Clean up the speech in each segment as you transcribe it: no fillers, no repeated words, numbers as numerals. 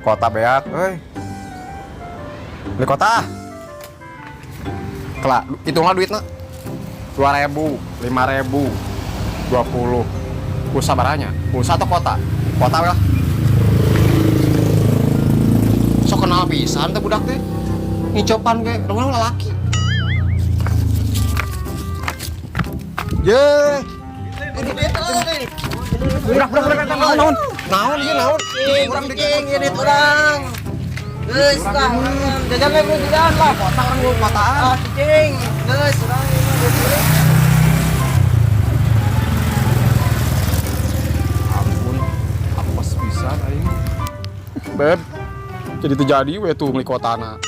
Kuota beak, euy. Beli kuota. Kelak, hitunglah duitna. 2000, 5000, 20. Pulsa baranya. Pulsa atau kuota? Kuota we lah. Sok kenal pisan teh budak teh. Ngicopan ge, urang lalaki. Ye. Budak, budak, budak, naon, naon, naon, ieu naon? Urang Cing, ini urang. Geus lah, jajan we, jajan lah. Kuota urang lu kuotaan. Ah, cing. Geus, urang ini geus beli. Ampun, apes pisan aing. Beb, jadi terjadi we tuh beli kuotana.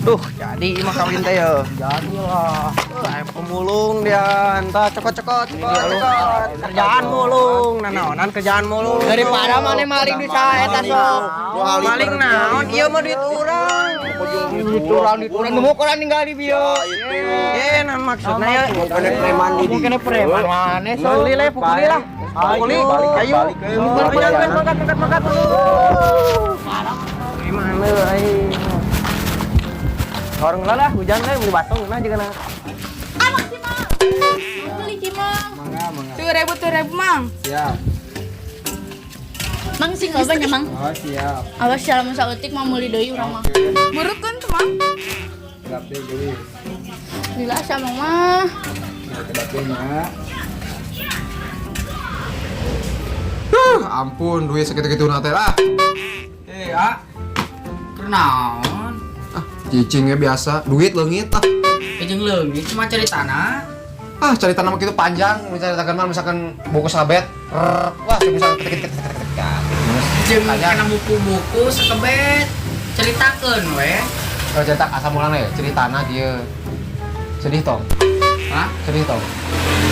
Duh, jadi mah kawin teh ya. Jadi lah. Aya pemulung dia, entah cokot cokot cokot cokot. Kerjaan mulung, nanaonan kerjaan mulung. Daripada maneh maling di saha eta sok. Maling naon? Ieu mah duit urang. Duit urang, duit urang nu urang ninggal di bieu. Eh, nah maksudnya ya. Kene preman di Mungkin preman maneh sok. Pukuli lah, pukuli lah. Pukuli, ayo. Mangkat, mangkat, mangkat, mangkat. Gimana, ayo. Orang lah hujan lah, beli baso nah juga nah. Amang Cimang. Beli Cimang. Mangga, mangga. 7.000, 7.000, Mang. Siap. Mang sing loba nya, Mang. Oh, siap. Awas jalan saeutik mah meuli deui urang mah. Burukeun tuh, Mang. Siap deh, geus. Lila sama mah. Nah, kedap deh nya. Duh, ampun, duit segitu-gitu nate lah. Eh, ah. Kunaon? Ah, cicingnya biasa, duit leungit ah. Jeung leungit cuma cari tanah. Ah, cari tanah begitu panjang, misalnya misalkan mah misalkan buku sabet, rrr, wah, misalkan ketik ketik ketik ketik ketik. Jeung Panjang. kana buku-buku sekebet ceritakeun we. Kalau cerita asal mulanya ya, ceritana dia sedih tong, Hah? Sedih tong.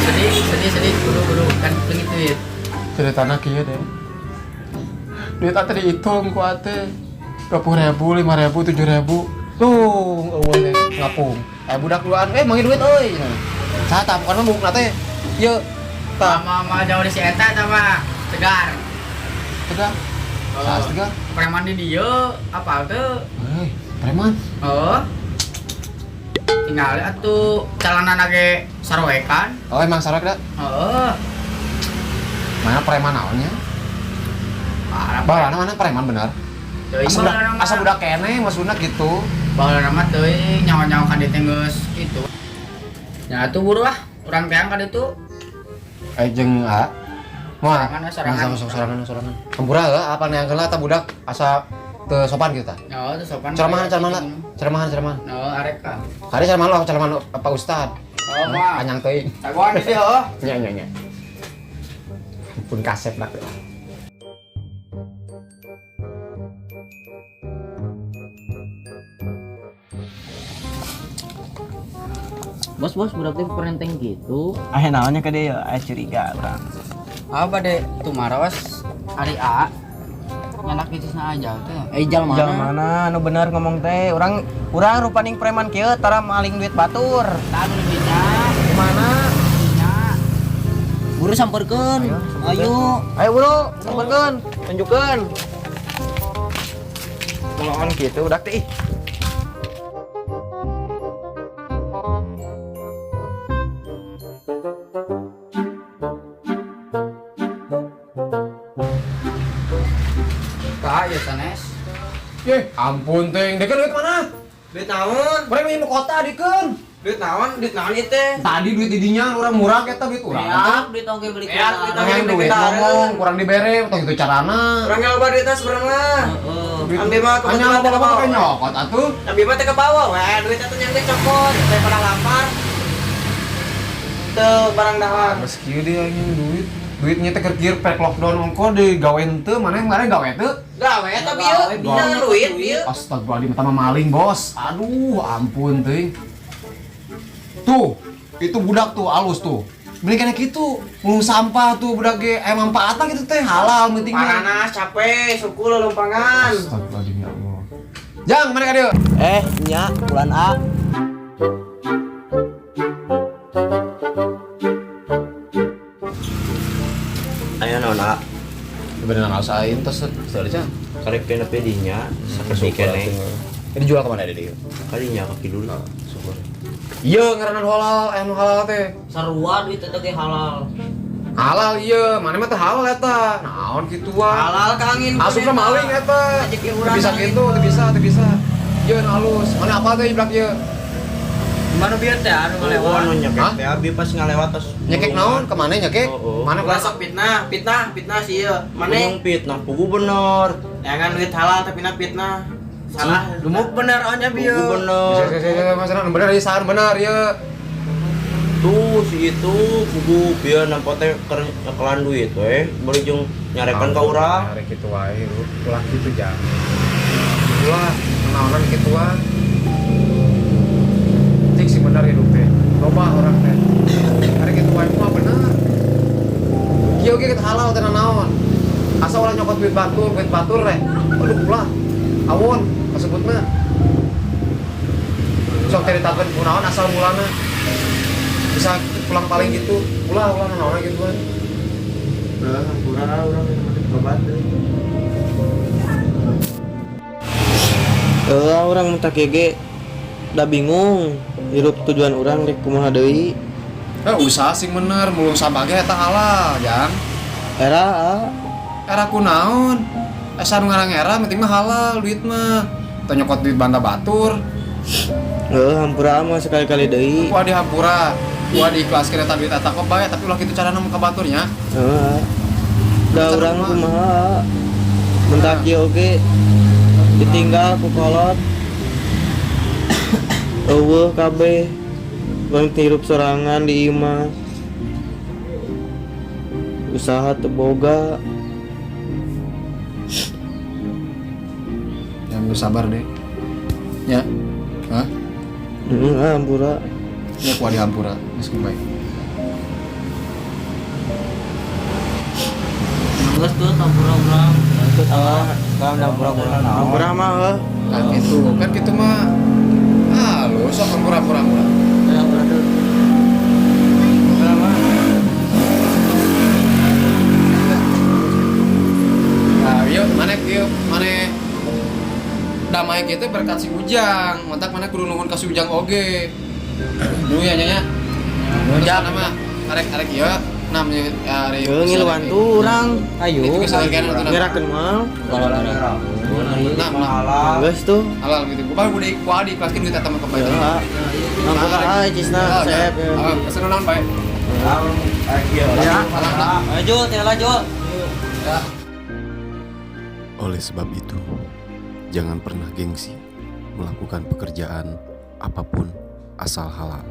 Sedih, sedih, sedih, buru-buru kan leungit duit. Ceritana kieu deh. Duit ate dihitung ku ate. 20.000, 5.000, 7.000. Tuh, eueuh teh ngapung. Eh budak duaan, eh manggil duit euy. Saha tah bukan mah bukna teh. Ieu tah, Sama mah jauh di si eta tah mah segar. Tegar. Saha tegar? Preman di dieu apal teu? Hei, preman. Oh. Tinggal atuh celana ge saroekan. Oh, emang sarak da? Heeh. Mana preman naonnya? Parah. Balana mana preman benar? Teuing Asa budak, baheula mah. Asa budak keneh maksudna gitu. Baheula mah teuing nyawa-nyawa ka dieu teh geus kitu. Ya atuh buru ah, urang teang ka ditu. Eh jeung a. Moal. Sorangan, sorangan. Sorangan, sorangan, sorangan. Hampura heula apa neang heula eta budak asa teu sopan gitu tah. Oh, teu sopan. Ceramahan, ceramahan, ceramahan, ceramahan. Oh, arek ka. Kari ceramahan lo, ceramahan Pak Ustad. Oh, mah. Panjang teuing. Jagoan di dieu heuh. Nya nya nya. Ampun kasep lah. Bos, bos, budak teh perenteng gitu. Ah, naonnya ke dia, ah curiga urang. Apa deh tumaros ari A. Nyanak bisnisna aja tuh. Eh, jal mana? Jal mana nu bener ngomong teh, urang urang rupaning preman kieu tara maling duit batur. Tah nu dinya. Gimana? Dinya. Buru samperkeun. Ayo. Ayo buru, samperkeun, tunjukkeun. Ngomong gitu budak teh ih. Tah ya sanes. Ye, ampun teng, dekeun duit mana? Duit naon? Mereka mau kuota dikeun. Duit naon? Duit naon ieu teh? Tadi duit didinya urang murah eta duit urang. Ya, duit oge beli Ya, duit kendaraan. oge. Yang duit ngomong kurang dibere tong itu carana. Urang ge loba duitna sebenarnya. Heeh. Duit Ambil mah hanya kebetulan loba-loba teu kebawa. pakai nyokot atuh. Ambil mah teh ke bawah, weh duit eta nyangge cokot daripada lapar. Teu barang dahar. Geus kieu dia yang duit. Duitnya teh keur kieu pek lockdown ongko di gawe henteu, mana yang mana gawe teu? Gawe eta bieu, Gawe, jangan duit bieu. Astagfirullahaladzim, pertama maling bos. Aduh, ampun teuing. Tuh, itu budak tuh alus tuh. Beli kena gitu, mulung sampah tuh budak ge, manfaatna gitu teh halal penting mah. Paranas capek, suku lolompangan. Astagfirullahaladzim ya Allah. Jang, mana ka dieu? Nya bulan A. Aya naon a? Bener ngerasain terus seharusnya Karek kena pedinya sakedik keneh. Ini jual kemana dia? Kadinya kaki dulu. Syukur. Iya, ngaranna halal, aya nu halal teh. Sarua duit eta ge halal. Halal iya, mana mah teh halal eta. Naon kituan. Halal kangin. Asupna maling eta. Rezeki Teu urang bisa angin. gitu, teu bisa, teu bisa. Ieu nu halus. Mana apa teh ibrak ieu? Mana biar teh anu Oh, ngalewat. anu nyekek Hah? teh abi pas ngalewat tos. Nyekek naon? Kemana nyekek? Oh, oh. Mana Ulah sok fitnah, fitnah, fitnah sih ieu. Mane Mane fitnah pugu bener. jangan duit halal tapi na fitnah. Salah. Lumuk bener ohnya Pugu bieu. bener. Bisa, bisa, bisa, bener ieu sahan bener ieu. Tuh si itu pugu bieu nampo teh keur nyekelan duit we, bari jeung nyarekan ka urang. Nyarek kitu wae lu. Ulah kitu jang. Ulah naonan kituan. Cik sih bener hidup teh. Loba orang teh. Nyarek kitu wae mah bener. Kieu ge kita halal teh naon. Asa ulah nyokot duit batur teh. Aduh ulah. Awon kasebutna. Sok caritakeun kunaon asal mulana. Bisa pulang paling gitu. Ulah ulah naon gitu kan. Udah, hampura urang tobat deui. Urang minta ge udah bingung hirup tujuan urang rek kumaha deui. Usaha sing bener, mulung sampah ge eta halal, jang. Era ah. Era kunaon? Asa nu ngarang era penting mah halal duit mah. Teu nyokot duit banda batur. Heuh, hampura mah sekali-kali deui. Ku adi hampura, ku adi ikhlaskeun eta duit eta kok bae, tapi ulah kitu carana ka baturnya. Heeh. Da urang kumaha? Mentak ieu oge ditinggal ku kolot. Eueuh kabeh. Urang hirup sorangan di imah. Usaha teu boga. Yang lu sabar deh. Ya. Hah? Heeh, hampura. Ya ku adi hampura, geus bae. Geus tuh hampura urang. Hampura mah heuh. Kan gitu, kan gitu mah. Ah, lu sok hampura-hampura. Ya hampura tuh. Hampura mah. Nah, yuk, mana yuk, mana damai kita berkat si Ujang, mantak mana kudu nuhun ka si Ujang oge. Dulu ya nya nya. Ujang nama arek arek ieu namanya ari Heuh ngiluan tuh urang. Ayo. Itu geus kan atuh Ngerakeun moal. Nah, nah, Geus tuh. halal gitu. Gua baru di gua diikhlaskeun duit eta mah ke bae. Ya. Hampura ah cisna sep. Ah, keseru naon bae. Ya. Halal. Ayo Jul, tinggal Jul. Oleh sebab itu, jangan pernah gengsi melakukan pekerjaan apapun asal halal.